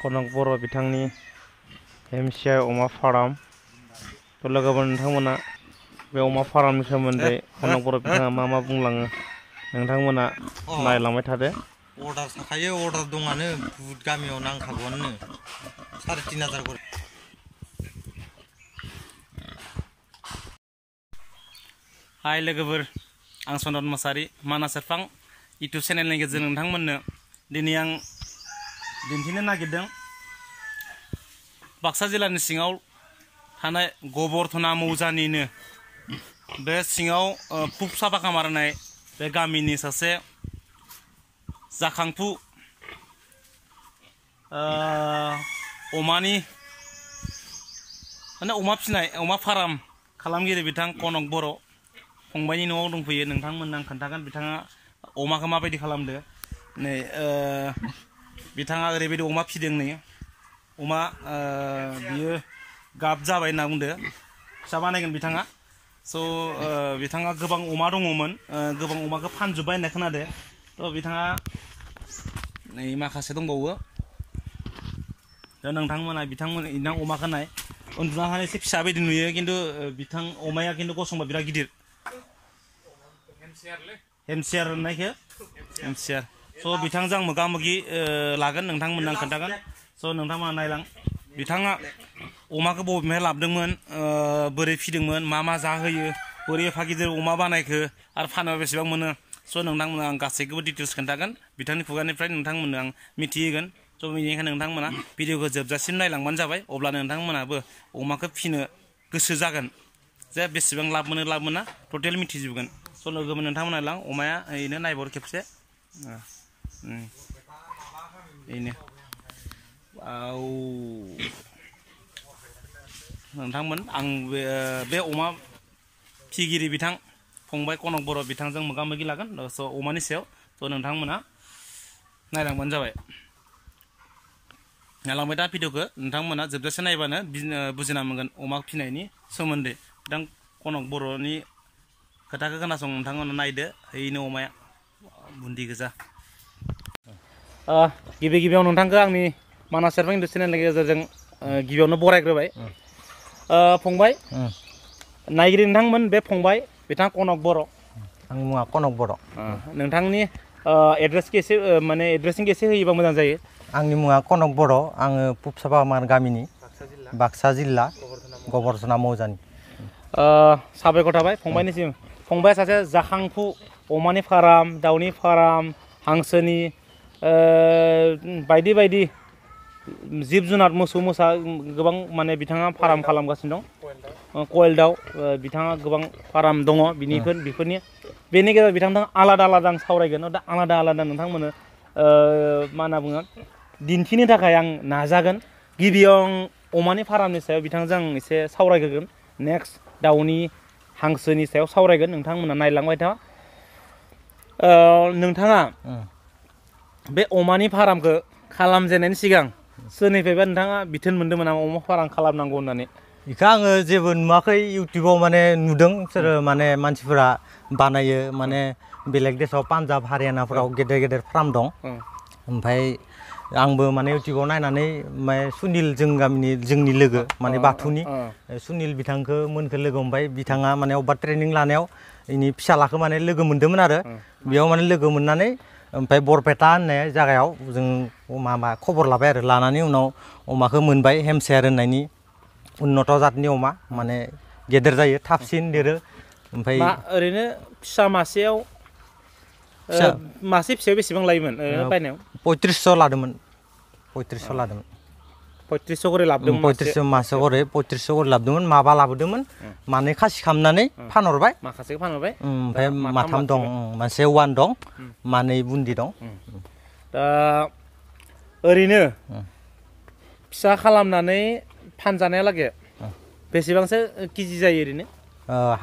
कनक बर' बिथांनि हेमसियार अमा फार्म थ' लोगोफोर नोंथांमोना बे अमा फार्मनि सोमोन्दै कनक बर' बिथाङा मा बुंलाङो नोंथांमोना नायलांबाय थादो। अर्डार थाखायो, अर्डार दङानो, बुहुद गामियाव नांखागौआनो 3,500 करि। हाय लोगोफोर, आं सनद मोसाहारि, मानास सेरफां इउटुब चेनेलनि गेजेरजों नोंथांमोननो दिनै आं दिन्थिनो नागिरदों बाक्सा जिल्लानि सिङाव थानाय गबरधना मौजानिनो बे सिङाव पुब साफा खामारनाय बे गामिनि सासे जाखांफु अमानि माने अमा फिनाय, अमा फार्म खालामगिरि बिथां कनक बर' फंबायनि न'आव दंफैयो। नोंथांमोननो आं खोन्थागोन बिथाङा अमाखौ माबायदि खालामदो। नै बिथाङा ओरैबायदि अमा फिदों, नै अमा बियो गाब जाबाय होनना बुंदो, फिसा बानायगोन बिथाङा। स' बिथाङा गोबां अमा दङमोन, गोबां अमाखौ फानजोब्बाय होनना खोनादो। थ' बिथाङा नै माखासे दंबावो। दा नोंथांमोना बिथां अमाखौ नाय, उन्दुना थानाय एसे फिसा बायदि नुयो, खिन्थु बिथां अमाया खिन्थु गसंबा बिराद गिदिर। हेमसियार होननायखौ हेमसियार। स' बिथांजों आं मोगा मोगि लागोन, नोंथांमोननो आं खोन्थागोन। स' नोंथांमोना नायलां बिथाङा अमाखौ बबेनिफ्राय लाबोदोंमोन, बोरै फिदोंमोन, मा जाहोयो, बोरै एफा गिदिर अमा बानायखो, आरो फानोबा बेसेबां मोनो। स' नोंथांमोना आं गासैखौबो डिटेल्स खोन्थागोन, बिथांनि खुगानिफ्राय नोंथांमोननो आं मिथिहोगोन। स' बेनिखायनो नोंथांमोना भिडिअखौ जोबजासिम नायलांबानो जाबाय, अब्लानो नोंथांमोनाबो अमाखौ फिनो गोसो जागोन, जे बेसेबां लाब मोना टटेल मिथिजोबगोन। स' लोगोफोर नोंथांमोना लां, अमाया ओरैनो नायबर खेबसे बेनो नोंथांमोन, आं बे अमा फिगिरि बिथां फंबाय कनक बर' बिथांजों मोगा मोगि लागोन स' अमानि सायाव। स' नोंथांमोना नायलांबानो जाबाय। नायलांबाय दा भिडिअखौ नोंथांमोना जोबजासे नायबानो बुजिना मोनगोन अमा फिनायनि सोमोन्दै। बिथां कनक बर'नि खोथाखौ खोनासं, नोंथांमोना नायदो। हैनो अमाया बुन्दि गोजा। गिबियाव नोंथांखौ आंनि मानास सेरफां इउटुब चेनेलनि गेजेरजों गिबियावनो बरायग्रोबाय। फंबाय, नायगिरि नोंथांमोन, बे फंबाय बिथां कनक बर'। आंनि मुङा कनक बर'। नोंथांनि एड्रेसखौ एसे माने एड्रेसिंखौ एसे होयोबा मोजां जायो। आंनि मुङा कनक बर', आङो पुब साफामार गामिनि, बाक्सा जिल्ला गबरधना मौजानि। साबायखर थाबाय फंबायनिसिम। फंबाया सासे जाखांफु अमानि फार्म, दाउनि फार्म, हांसोनि बायदि बायदि जिब जुनार, मोसौ मोसा गोबां माने बिथाङा फार्म खालामगासिनो दं। कयेल दाउ बिथाङा गोबां फार्म दङ बेफोरनि। बेनि गेजेराव बिथांमोना आलादा आलादा आं सावरायगोन। दा आलादा नोंथांमोननो मा होनना बुङो दिन्थिनो थाखाय आं नाजागोन। गिबियाव अमानि फार्मनि सायाव बिथांजों आं एसे सावरायग्रोगोन, नेक्स्ट दाउनि हांसोनि सायाव सावरायगोन। नोंथांमोना नायलांबाय था। नोंथाङा बे अमानि फार्मखौ खालामजेननायनि सिगां सोरनिफ्रायबा नोंथाङा बिथोन मोन्दोंमोन नामा अमा फार्म खालामनांगौ होननानै? बेखौ आङो जेबो नुवाखै, इउटुबाव माने नुदों सोर माने मानसिफोरा बानायो, माने बेलेग देशआव पान्जाब हारियानाफोराव गेदेर गेदेर फार्म दं। ओमफ्राय आंबो माने इउटुबाव नायनानै सुनिल, जों गामिनि जोंनि लोगो माने बाथौनि सुनिल बिथांखौ मोनखौ लोगो हमबाय। बिथाङा माने अबेबा ट्रेनिं लानायाव इनि फिसालाखौ माने लोगो मोन्दोंमोन आरो बेयाव माने लोगो मोननानै ओमफ्राय बरपेटा होननाय जायगायाव जों माबा खबर लाबाय आरो लानानै उनाव अमाखौ मोनबाय। हेमसियार होननायनि उन्नत जातनि अमा, माने गेदेर जायो, थाबसिन देरो। ओमफ्राय ओरैनो फिसा मासेयाव मासे फिसायाव बेसेबां लायोमोन ओरैनो बायनायाव? 3500 लादोंमोन। 3500 लादोंमोन। 3500 करि लाबोदोंमोन। 3500 मासे करि 3500 करि लाबोदोंमोन। माबा लाबोदोंमोन, मानै खासि खालामनानै फानहरबाय। माखासेखौ फानहरबाय। ओमफ्राय माथाम दं, मासे अवान दं, मानै बुन्दि दं। दा ओरैनो फिसा खालामनानै फानजानायालागै बेसेबांसो केजि जायो ओरैनो?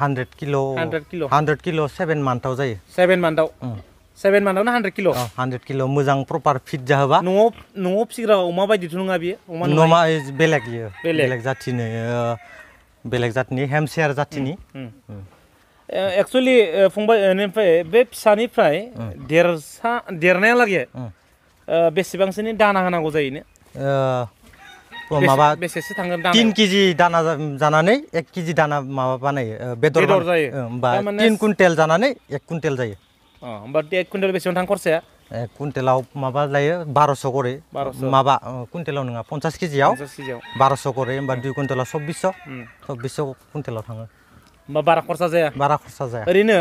100 किल' 7 मान्थआव जायो। 7 मान्थआव? 7 मान्थआवनो 100 किल'? 100 किल' मोजां प्रपार फिट जाहोबा। न'आव फिसिग्रा अमा बायदिथ' नङा बियो? अमा बेलेग जाथिनि, बेलेग जाथिनि हेमसियार जाथिनि। एक्सुवेलि फंबाय, ओमफ्राय बे फिसानिफ्राय देरनायालागै बेसेबांसोनि दाना होनांगौ जायो? माबा बेसेसो थांगोन दाना 3 केजि दाना जानानै 1 केजि दाना माबा बानायो बेदर जायो होमबा 3 कुइन्टेल जानानै 1 कुइन्टेल जायो होमबा 1 कुइन्टेल बेसेबां थां खरसाया 1 कुइन्टेलाव माबा लायो 1200 करे माबा कुइन्टेलाव नङा 50 केजियाव 1200 करे होमबा 2 कुइन्टेलाव 2400 कुइन्टेलाव थाङो होमबा बारा खरसा जाया ओरैनो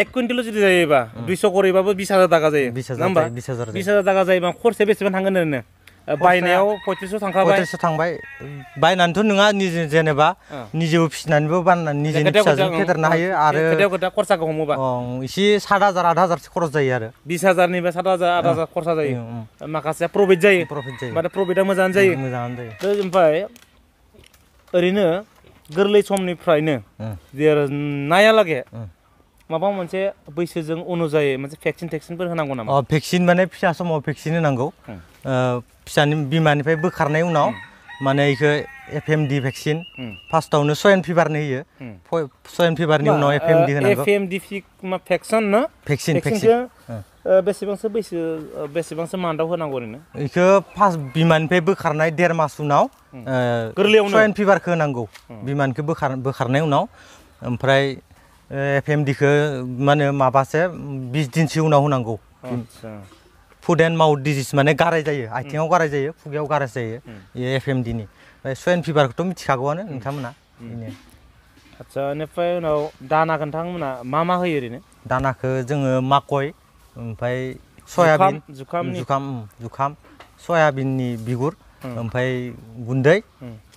1 कुइन्टेल जुदि जायोबा 200 करेबाबो 20000 टाका जायो 20000 टाका जायोबा खरसाया बेसेबां थांगोन ओरैनो बायनायाव 3500 थांखाबाय 3500 थांबाय बायनानैथ' नङा निजे जेनेबा निजेबो फिसिनानैबो बाननानै निजेनि फिसाजों फेदेरनो हायो आरो खोथा खरसाखौ हमोबा एसे 7000 8000 खरस जायो आरो 20000 निबा 7000 8000 खरसा जायो माखासे प्रफिट जायो माने प्रफिटआ मोजाङानो जायो ओमफ्राय ओरैनो गोरलै समनिफ्रायनो देरनायालागे माबा मोनसे बैसोजों अनुजायै मोनसे भेक्सिनफोर होनांगौ नामा भेक्सिन माने फिसा समाव भेक्सिन होनांगौ फिसानि बिमानिफ्राय बोखारनाय उनाव माने इखो एफएमडि भेक्सिन फार्स्टआवनो स्वाइन फिभारनि होयो स्वाइन फिभारनि उनाव एफएमडि होनांगौ एफएमडि भेक्सिन ना भेक्सिन बेसेबांसो मान्थआव होनांगौ ओरैनो इखो फार्स्ट बिमानिफ्राय बोखारनाय 1.5 मास उनाव गोरलैयावनो स्वाइन फिभारखौ होनांगौ बिमानिखौ बोखारनाय उनाव ओमफ्राय एफएमडिखौ माने माबासे 20 दिनसो उनाव होनांगौ फुड एन्ड माउथ डिजिज माने गाराय जायो आथिङाव गाराय जायो खुगायाव गाराय जायो एफएमडिनि ओमफ्राय स्वाइन फिभारखौथ' मिथिखागौआनो नोंथांमोना आदसा बेनिफ्राय उनाव दाना नोंथांमोना मा होयो ओरैनो दानाखौ जोङो माकय ओमफ्राय सयाबिन जुखाम सयाबिननि बिगुर ओमफ्राय गुन्दै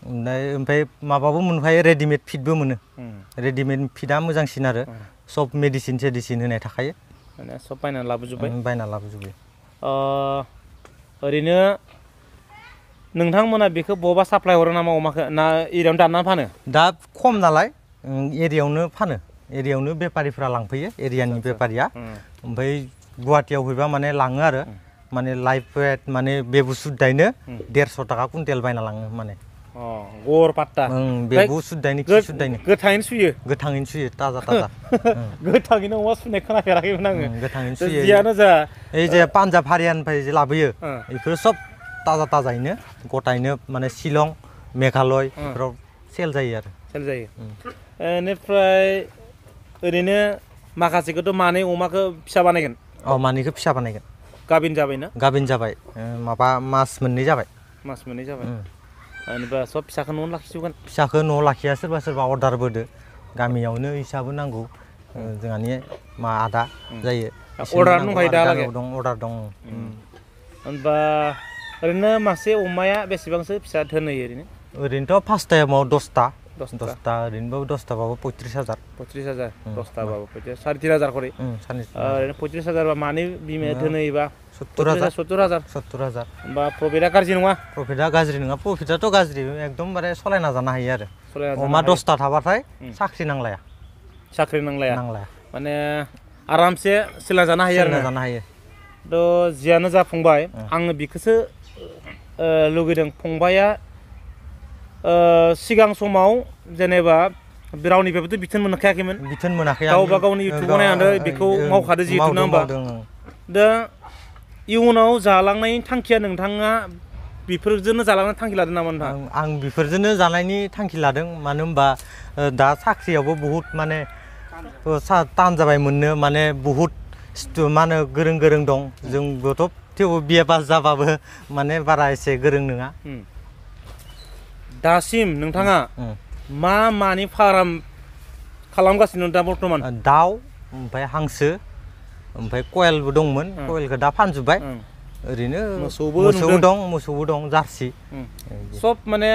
ओमफ्राय माबाबो मोनफायो रेडिमेड फिडबो मोनो रेडिमेड फिडआ मोजांसिन आरो सब मेडिसिन होनाय थाखायो माने सब बायना लाबोजोब्बाय ओरैनो नोंथांमोना बेखौ बबा साप्लाय हरो नामा अमाखौ ना एरियावनो दाननानै फानो दा खम नालाय एरियावनो फानो एरियावनो बेफारिफ्रा लांफैयो एरियानि बेफारिया ओमफ्राय गुवाहाटियाव फैबा माने लाङो आरो माने लाइफ वेट माने बेबुसु दायनो 150 टाका कुइन्टेल बायना लाङो माने गर पाट्टा बेबुसु दायनो खिसु दायनो गोथाङैनो सुयो ताजा गोथाङैनो अमा सुनाय खोनाफेराखैमोन आङो गोथाङैनो सुयो जियानो जा ओइ जे पान्जाब हारियानिफ्राय जे लाबोयो बेफोरो सब ताजायैनो गथायैनो माने शिलं मेघालय बेफोराव सेल जायो बेनिफ्राय ओरैनो माखासेखौथ' मानै अमाखौ फिसा बानायगोन मानैखौ फिसा बानायगोन गाबिन जाबायना गाबिन जाबाय माबा मास मोननै जाबाय बेनिफ्राय सब फिसाखौ न'आवनो लाखिजोबगोन फिसाखौ न'आव लाखिया सोरबा अर्डारबो होदो गामियावनो हिसाबै नांगौ जोंहानि आदा जायो अर्डार दंखायो दालागै अर्डार दं होनबा ओरैनो मासे अमाया बेसेबांसो फिसा होयो ओरैनोथ' फार्स्ट टाइमाव 10टा ओरैनोबाबो 10टाबाबो 35000 10टाबाबो 3500 करे ओरैनो 35000 बा मानै बिमाया होयोबा 70000 होमबा प्रफिटआ गाज्रि नङा प्रफिटआथ' गाज्रि एकदमबारे सलायना जानो हायो आरो अमा 10टा थाबाथाय साख्रि नांलाया माने आरामसे सोलिना जानो हायो थ' जियानो जाफुंबाय आङो बेखौसो लुगैदों फंबाया सिगां समाव जेनेबा रावनिफ्रायबोथ' बिथोन मोनाखै गावबा गावनि इउटुबाव नायनानै बेखौ मावखादो जिहेतु ना होमबा दा इयुनाव जालांनायनि थांखिया नोंथाङा बेफोरजोंनो जालांनो थांखि लादों नामा नोंथां आं बेफोरजोंनो जानायनि थांखि लादों मानो होनबा दा साख्रियावबो बहुत माने टान जाबाय मोननो माने बहुत मा होनो गोरों दं जोंबोथ' थेवबो बिए पास जाबाबो माने बारा एसे गोरों नङा दासिम नोंथाङा मानि फार्म खालामगासिनो दा बर्थमान दाउ ओमफ्राय हांसो ओमफ्राय कयेलबो दंमोन कयेलखौ दा फानजोब्बाय ओरैनो मोसौबो दं जार्सि सब माने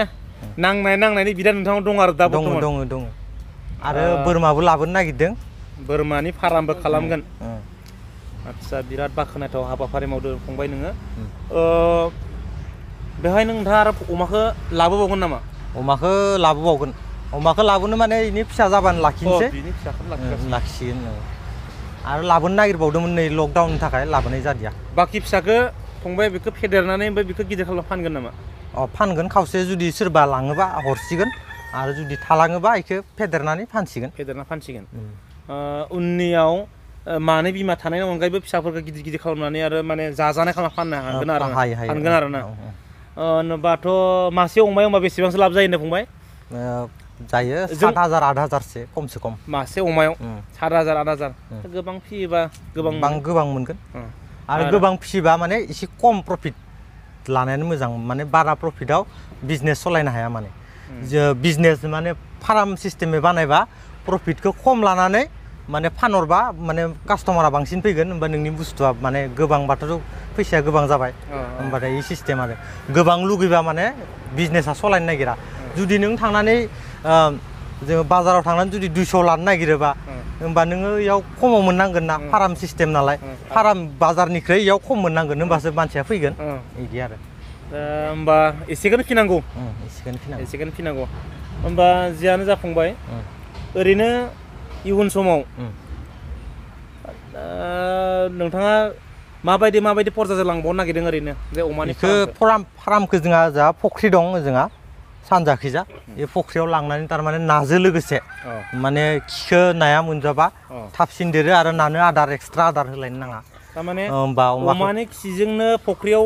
नांनायनि बिदा नोंथांनाव दं आरो दा दङ आरो बोरमाबो लाबोनो नागिरदों बोरमानि फार्मबो खालामगोन आदसा बिराद बाख्नायथाव हाबाफारि मावदों फंबाय नोङो बेहाय नोंथाङा आरो अमाखौ लाबोबावगोन नामा अमाखौ लाबोनो माने इनि फिसा जाबानो लाखिनोसै लाखिसिगोन आरो लाबोनो नागिरबावदोंमोन नै लकडाउननि थाखाय लाबोनाय जादिया बाखि फिसाखौ फंबाय बेखौ फेदेरनानै ओमफ्राय बेखौ गिदिर खालामना फानगोन नामा फानगोन खावसे जुदि सोरबा लाङोबा हरसिगोन आरो जुदि थालाङोबा बेखौ फेदेरना फानसिगोन उननियाव मानै बिमा थानायनि अनगायैबो फिसाफोरखौ गिदिर खालामनानै आरो माने जाजानाय खालामना फाननो हागोन आरो ना होनबाथ' मासे अमायाव होमबा बेसेबांसो लाब जायो होनदों फंबाय? जायो 7,000 8,000सो खमसे खम मासे अमायाव 7,000 8,000 गोबां फियोबा गोबां मोनगोन आरो गोबां फियोबा माने एसे खम प्रफिट लानायानो मोजां माने बारा प्रफिटआव बिजनेस सलायनो हाया माने बिजनेस माने फार्म सिस्टेमै बानायबा प्रफिटखौ खम लानानै माने फानहरबा माने कास्टमारा बांसिन फैगोन होमबा नोंनि बुस्थुआ माने गोबांबाथ' फैसाया गोबां जाबाय होमबाथाय ई सिस्टेम आरो गोबां लुगैबा माने बिजनेसा सलायनो नागिरा जुदि नों थांनानै जोङो बाजाराव थांनानै जुदि 200 लानो नागिरोबा होमबा नोङो इयाव खमाव मोननांगोन ना फार्म सिस्टेम नालाय फार्म बाजारनिख्रुइ इयाव खम मोननांगोन होमबासो मानसिया फैगोन इदि आरो होमबा एसेखौनो फिनांगौ एसेखौनो फिनांगौ होमबा जियानो जाफुंबाय ओरैनो इयुन समाव नोंथाङा माबायदि पर्जाजों लांबावनो नागिरदों ओरैनो बे अमानि फार्मखौ जोंहा फख्रि दं जोंहा सानजाखैजा बे फख्रियाव लांनानै तारमाने नाजों लोगोसे माने खिखौ नाया मोनजाबा थाबसिन देरो आरो नानो आदार एक्सट्रा आदार होलायनो नाङा तारमाने अमानि खिजोंनो फख्रियाव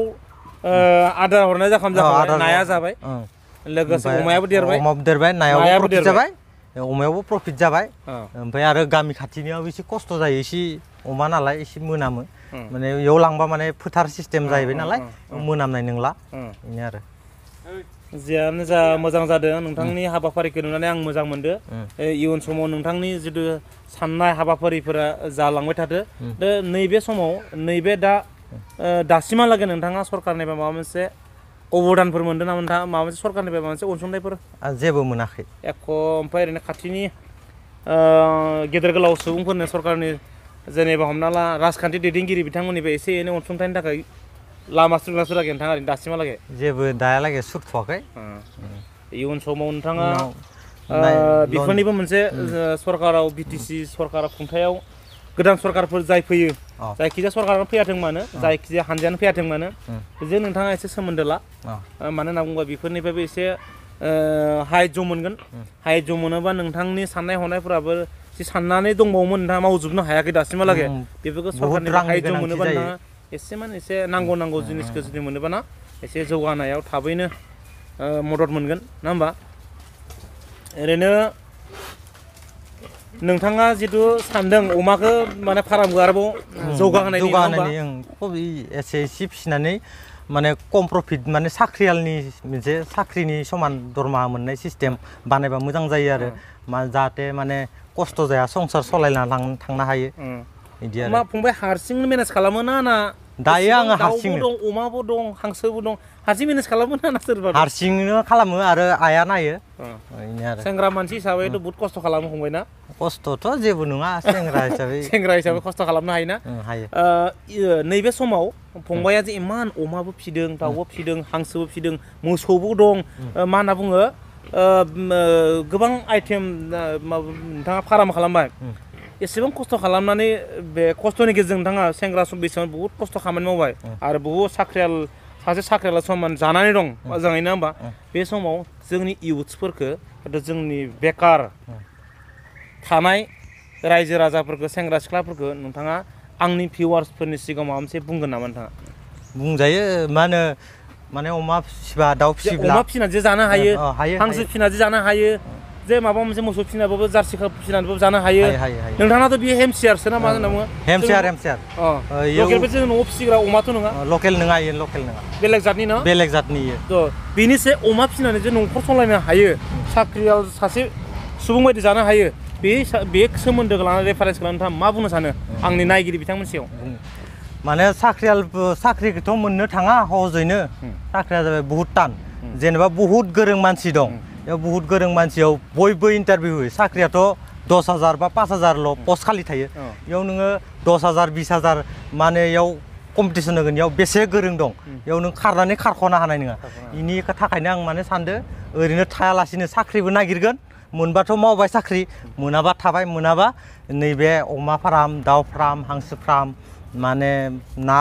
आदार हरनाय जाखांबाय नाया जाबाय लोगोसे अमायाबो देरबाय नायाबो प्रफिट जाबाय अमायावबो प्रफिट जाबाय ओमफ्राय आरो गामि खाथिनियाव एसे खस्थ' जायो एसे अमा नालाय एसे मोनामो माने इयाव लांबा माने फोथार सिस्टेम जाहैबाय नालाय मोनामनाय नंला बेनो आरो जियानो जा मोजां जादों नोंथांनि हाबाफारिखौ नुनानै आं मोजां मोनदों इयुन समाव नोंथांनि जितु साननाय हाबाफारिफोरा जालांबाय थादो नैबे समाव नैबे दासिमहालागै नोंथाङा सरकारनिफ्राय माबा मोनसे अबदानफोर मोनदों नामा नोंथाङा माबा मोनसे सरकारनिफ्राय माबा मोनसे अनसुंथाइफोर जेबो मोनाखै ओमफ्राय ओरैनो खाथिनि गेदेर गोलाव सुबुंफोरनो सरकारनि जेनेबा हमना ला राजखान्थि दैदेनगिरि बिथांमोननिफ्राय एसे एनै अनसुंथाइनि थाखाय लामा सुरगासुराखै नोंथाङा ओरैनो दासिमहालागै जेबो दायालागै सुरथ'वाखै इयुन समाव नोंथाङा बेफोरनिबो मोनसे सरकाराव बिटिसि सरकारा खुंथायाव गोदान सरकारफोर जाय फैयो जायखिजाया सरकारानो फैयाथों मानो जायखिजाया हानजायानो फैयाथों मानो बेजों नोंथाङा एसे सोमोन्दो ला मानो होनना बुङोबा बेफोरनिफ्रायबो एसे हायज्य मोनगोन हायज्य मोनोबा नोंथांनि साननाय हनायफोराबो एसे साननानै दंबावोमोन नोंथाङा मावजोबनो हायाखै दासिमहालागै बेफोरखौ सरकारनिफ्राय हायज्य मोनोबा नोंथाङा एसे नांगौ जिनिसखौ जुदि मोनोबा ना एसे जौगानायाव थाबैनो मदद मोनगोन नङा होमबा ओरैनो नोंथाङा जितु सानदों अमाखौ माने फार्मखौ आरोबाव जौगाहोनायनि एसे फिसिनानै माने खम प्रफिट माने मोनसे साख्रिनि समान दरमाहा मोननाय सिस्टेम बानायबा मोजां जायो आरो जाहाथे माने खस्थ' जाया संसार सलायना थांनो हायो बिदि आरो फंबाय हारसिंनो मेनेज खालामो ना दायो आङो हारसिं दं अमाबो दं हांसोबो दं हारसिं मेनेज खालामो ना सोरबा हारसिंनो खालामो आरो आइया नायो बेनो आरो सेंग्रा मानसि हिसाबैथ' बहुत खस्थ' खालामो फंबाय ना खस्थ'थ' जेबो नङा सेंग्रा हिसाबै खस्थ' खालामनो हायोना हायो नैबे समाव फंबाया जे इमान अमाबो फिदों दाउबो फिदों हांसोबो फिदों मोसौबो दं मा होनना बुङो गोबां आइटेम नोंथाङा फार्म खालामबाय एसेबां खस्थ' खालामनानै बे खस्थ'नि गेजेरजों नोंथाङा सेंग्रा बैसोआव बहुद खस्थ' खामानि मावबाय आरो बहुद सासे साख्रियाल समान जानानै दं मोजाङैनो होमबा बे समाव जोंनि इउथ्सफोरखो जोंनि बेकार थानाय रायजो राजाफोरखौ सेंग्रा सिख्लाफोरखौ नोंथाङा आंनि भिउवार्सफोरनि सिगाङाव माबा मोनसे बुंगोन नामा नोंथाङा बुंजायो मा होनो माने अमा फिसिबा दाउ फिसिब्ला अमा फिसिनानै जे जानो हायो हांसो फिसिनानै जे जानो हायो जे माबा मोनसे मोसौ फिसिनानैबाबो जार्सि फिसिनानैबाबो जानो हायो नोंथाङाथ' बेयो हेमसियारसो ना मा होनना बुङो हेमसियार लकेल जों न'आव फिसिग्रा अमाथ' नङा लकेल नङा इयो लकेल नङा बेलेग जातनि ना बेलेग जातनि इयो बेनिसे अमा फिसिनानै जे न'खर सालायनो हायो साख्रियाव सासे सुबुं बायदि जानो हायो बे सोमोन्दोखौ लानानै रेफारेन्स खालामनो नोंथाङा मा बुंनो सानो आंनि नायगिरि बिथांमोननि सायाव माने साख्रिखौथ' मोननो थाङा सहजैनो साख्रिया जाबाय बहुद टान जेनेबा बहुद गोरों मानसि दं बेयाव बहुद गोरों मानसियाव बयबो इन्टारभिउ होयो साख्रियाथ' 10,000 बा 5,000ल' पस्ट खालि थायो बेयाव नोङो 10,000 20,000 माने इयाव कम्पिटिसन होगोन इयाव बेसे गोरों दं इयाव नों खारनानै खारख'नो हानाय नङा बेनि थाखायनो आं माने सानदों ओरैनो थायालासिनो साख्रिबो नागिरगोन मोनबाथ' मावबाय साख्रि मोनाबा थाबाय मोनाबा नैबे अमा फार्म दाउ फार्म हांसो फार्म माने ना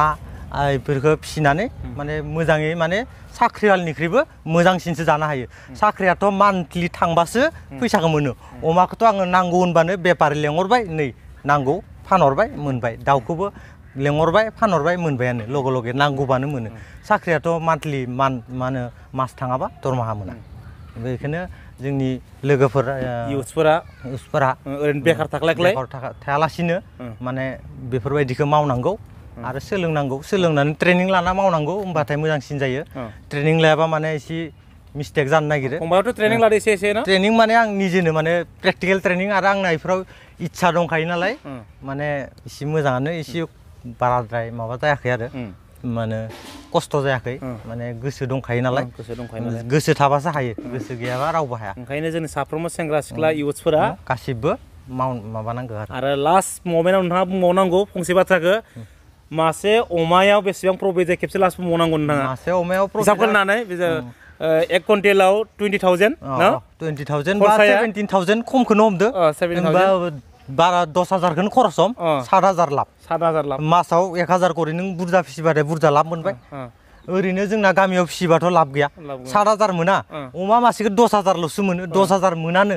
बेफोरखौ फिसिनानै माने मोजाङै माने साख्रियालनिख्रुइबो मोजांसिनसो जानो हायो साख्रियाथ' मान्थलि थांबासो फैसाखौ मोनो अमाखौथ' आङो नांगौ होनबानो बेपारि लेंहरबाय नै नांगौ फानहरबाय मोनबाय दाउखौबो लेंहरबाय फानहरबाय मोनबायानो लगे लगे नांगौबानो मोनो साख्रियाथ' मान्थलि मा होनो मास थाङाबा दरमाहा मोना बेखायनो जोंनि लोगोफोर इउथ्सफोरा ओरैनो बेखार थाख्लायख्लाय थायालासिनो माने बेफोरबायदिखौ मावनांगौ आरो सोलोंनांगौ सोलोंनानै ट्रेनिं लाना मावनांगौ होमबाथाय मोजांसिन जायो ट्रेनिं लायाबा माने एसे मिस्टेक जानो नागिरो फंबायाथ' ट्रेनिं लादो एसे ना ट्रेनिं माने आं निजेनो माने प्रेक्टिकेल ट्रेनिं आरो आंना इफोराव इच्छा दंखायो नालाय माने एसे मोजाङानो एसे बाराद्राय माबा जायाखै आरो माने खस्थ' जायाखै माने गोसो दंखायो नालाय गोसो थाबासो हायो गोसो गैयाबा रावबो हाया ओंखायनो जोंनि साफ्रोमबो सेंग्रा सिख्ला इउथ्सफोरा गासिबो माबानांगौ आरो लास्ट ममेन्टआव नोंथाङा बुंबावनांगौ फंसे बाथ्राखौ मासे अमायाव बेसेबां प्रफिट जायो खेबसे लास्ट बुंबावनांगौ नोंथाङा मासे अमायाव हिसाब खालामनानै एक कुइन्टेलाव 20,000 ना 20,000 बा 17,000 खमखौनो हमदो 17,000 बारा 10,000खौनो खरस हम 7,000 लाब 7,000 लाब मासाव 1,000 करि नों बुरजा फिसिबाथाय बुरजा लाब मोनबाय ओरैनो जोंना गामियाव फिसिबाथ' लाब गैया 7,000 मोना अमा मासेखौ 10,000ल'सो मोनो 10,000 मोनानो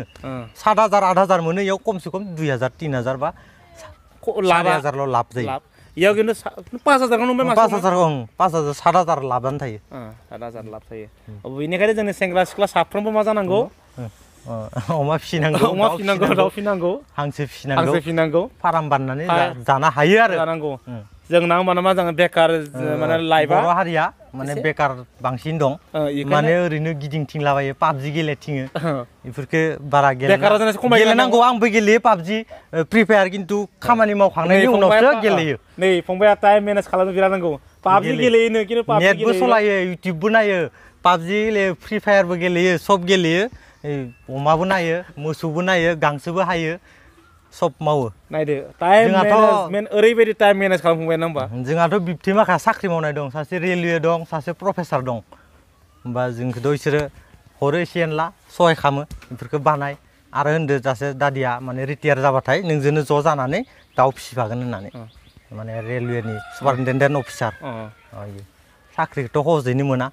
7,000 8,000 मोनो इयाव खमसे खम 2,000 3,000 बा 4,000ल' लाब जायो इयाव खिन्थु 5,000 मोनबाय मासे 5,000 7,000 लाबानो थायो 7,000 लाब थायो बेनिखायनो जोंनि सेंग्रा सिख्ला साफ्रोमबो मा जानांगौ अमा फिसिनांगौ दाउ फिनांगौ हांसो फिसिनांगौ फार्म बानायनानै जानो हायो आरो जानांगौ जोंना होमबाना मा जागोन बेकार माने लाइफआ बर' हारिया माने बेकार बांसिन दं माने ओरैनो गिदिंथिंलाबायो पाबजि गेलेथिङो बेफोरखौ बारा गेलेनांगौ आंबो गेलेयो पाबजि फ्रि फायार खिन्थु खामानि मावखांनायनि उनावसो गेलेयो नै फंबाया टाइम मेनेज खालामनो बिराद नांगौ पाबजि गेलेयोनो खिन्थु नेटबो सलायो इउटिउबबो नायो पाबजि गेलेयो फ्रि फायारबो गेलेयो सब गेलेयो अमाबो नायो मोसौबो नायो गांसोबो हायो सब मावो नायदो टाइम मेनेजमेन्ट ओरैबायदि टाइम मेनेज खालामफुंबाय ना होमबा जोंहाथ' बिबथै माखासे साख्रि मावनाय दं सासे रेलवे दं सासे प्रफेसार दं होमबा जोंखौथ' बिसोरो हरो एसे एनला सहाय खालामो बेफोरखौ बानाय आरो होनदो सासे दादिया माने रिटायार जाबाथाय नोंजोंनो ज' जानानै दाउ फिसिफागोन होननानै माने रेलवेनि सुपारिनटेन्डेन्ट अफिसार साख्रिखौथ' सहजैनो मोना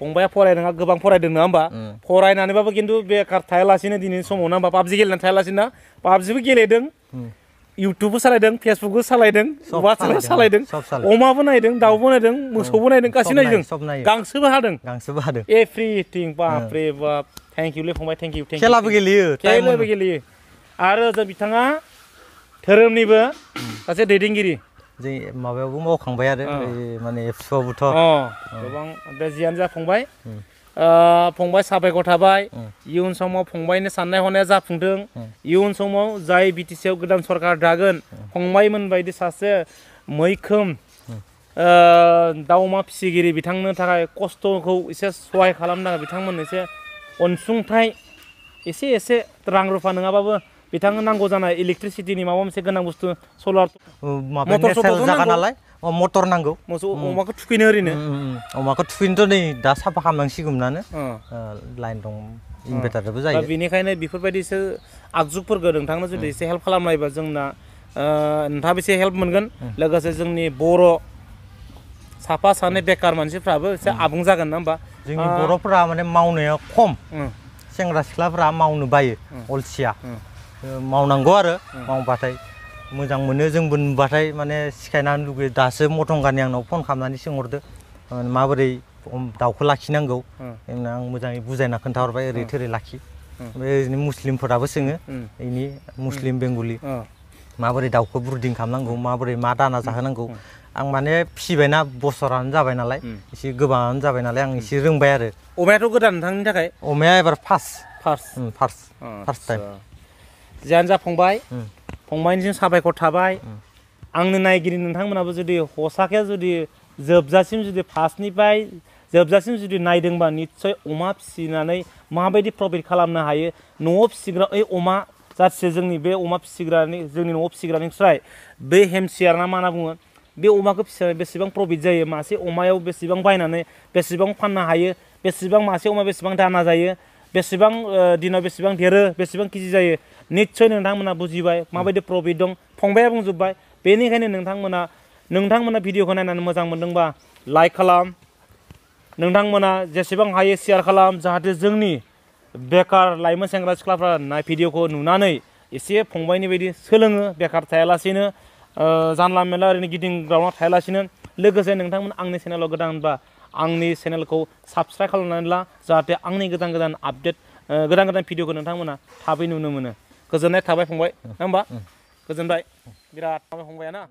फंबाया फरायनाङा गोबां फरायदों नङा होमबा फरायनानैबाबो खिन्थु बेकार थायालासिनो दिनैनि समाव ना होमबा पाबजि गेलेनानै थायालासिनो पाबजिबो गेलेदों इउटुबबो सालायदों फेसबुकबो सालायदों वाट्सएपबो सालायदों अमाबो नायदों दाउबो नायदों मोसौबो नायदों गासैबो नायदों गांसोबो हादों एभ्रिथिं बापरे बाप थेंक इउ लै फंबाय थेंक इउ खेलाबो गेलेयो आरो जों बिथाङा धोरोमनिबो सासे दैदेनगिरि जों माबायावबो मावखांबाय आरो माने एफसुआवबोथ' गोबां दा जियानो जा फंबाय फंबाय साबायखर थाबाय इयुन समाव फंबायनि साननाय हनाया जाफुंथों इयुन समाव जाय बिटिसिआव गोदान सरकार दागोन फंबायमोन बायदि सासे मैखोम दाउ अमा फिसिगिरि बिथांनो थाखाय खस्थ'खौ एसे सहाय खालामनांगौ बिथांमोननो एसे अनसुंथाइ एसे रां रुफा नङाबाबो बिथांनो नांगौ जानाय इलेक्ट्रिसिटिनि माबा मोनसे गोनां बुस्थु सलार मटर जागा नालाय मटर नांगौ अमाखौ थुखैनो ओरैनो अमाखौ थुखैनोथ' नै दा साफा खालामनांसिगौमोनानो लाइन दं इनभार्टारबो जायो बेनिखायनो बेफोरबायदिसो आगजुफोरखौ नोंथांनो जुदि एसे हेल्प खालामलायोबा जोंना नोंथाङाबो एसे हेल्प मोनगोन लोगोसे जोंनि बर' साफा सानै बेकार मानसिफ्राबो एसे आबुं जागोन ना होमबा जोंनि बर'फोरा माने मावनाया खम सेंग्रा सिख्लाफोरा मावनो बायो अलसिया मावनांगौ आरो मावबाथाय मोजां मोनो जोंबो नुबाथाय माने सिखायनानै लुगैयो दासो मटंगानि आंनाव फन खालामनानै सोंहरदो माबोरै दाउखौ लाखिनांगौ आं मोजाङै बुजायना खोन्थाहरबाय ओरै थोरै लाखि ओमफ्राय मुस्लिमफोराबो सोङो इनि मुस्लिम बेंगलि माबोरै दाउखौ ब्रुदिं खालामनांगौ माबोरै मा दाना जाहोनांगौ आं माने फिसिबायना बोसोरानो जाबाय नालाय एसे गोबाङानो जाबाय नालाय आं एसे रोंबाय आरो अमायाथ' गोदान नोंथांनि थाखाय अमाया एबार फार्स्ट टाइम जियानो जा फंबाय फंबायनिसिम साबायखर थाबाय आंनो नायगिरि नोंथांमोनाबो जुदि हसाखे जुदि जोबजासिम जुदि फार्स्टनिफ्राय जोबजासिम जुदि नायदोंबा निस्सय अमा फिसिनानै माबायदि प्रफिट खालामनो हायो न'आव फिसिग्रा अमा जाथिसे जोंनि बे अमा फिसिग्रानि जोंनि न'आव फिसिग्रानिफ्राय बे हेमसियार ना मा होनना बुङो बे अमाखौ फिसिनानै बेसेबां प्रफिट जायो मासे अमायाव बेसेबां बायनानै बेसेबां फाननो हायो बेसेबां मासे अमा बेसेबां दाना जायो बेसेबां दिनाव बेसेबां देरो बेसेबां केजि जायो निस्सय नोंथांमोना बुजिबाय माबायदि प्रफिट दं फंबाया बुंजोब्बाय बेनिखायनो नोंथांमोना भिडिअखौ नायनानै मोजां मोनदोंबा लाइक खालाम नोंथांमोना जेसेबां हायो शेयार खालाम जाहाथे जोंनि बेकार लाइमोन सेंग्रा सिख्लाफ्रा भिडिअखौ नुनानै एसे फंबायनि बायदि सोलोङो बेकार थायालासेनो जानला मेनला ओरैनो गिदिंग्रावना थायालासिनो लोगोसे नोंथांमोन आंनि चेनेलाव गोदानबा आंनि चेनेलखौ साबस्क्राइब खालामनानै ला जाहाथे आंनि गोदान आपडेट गोदान भिडिअखौ नोंथांमोना थाबै नुनो मोनो गोजोननाय थाबाय फंबाय नङा होमबा गोजोनबाय बिराद फंबाया ना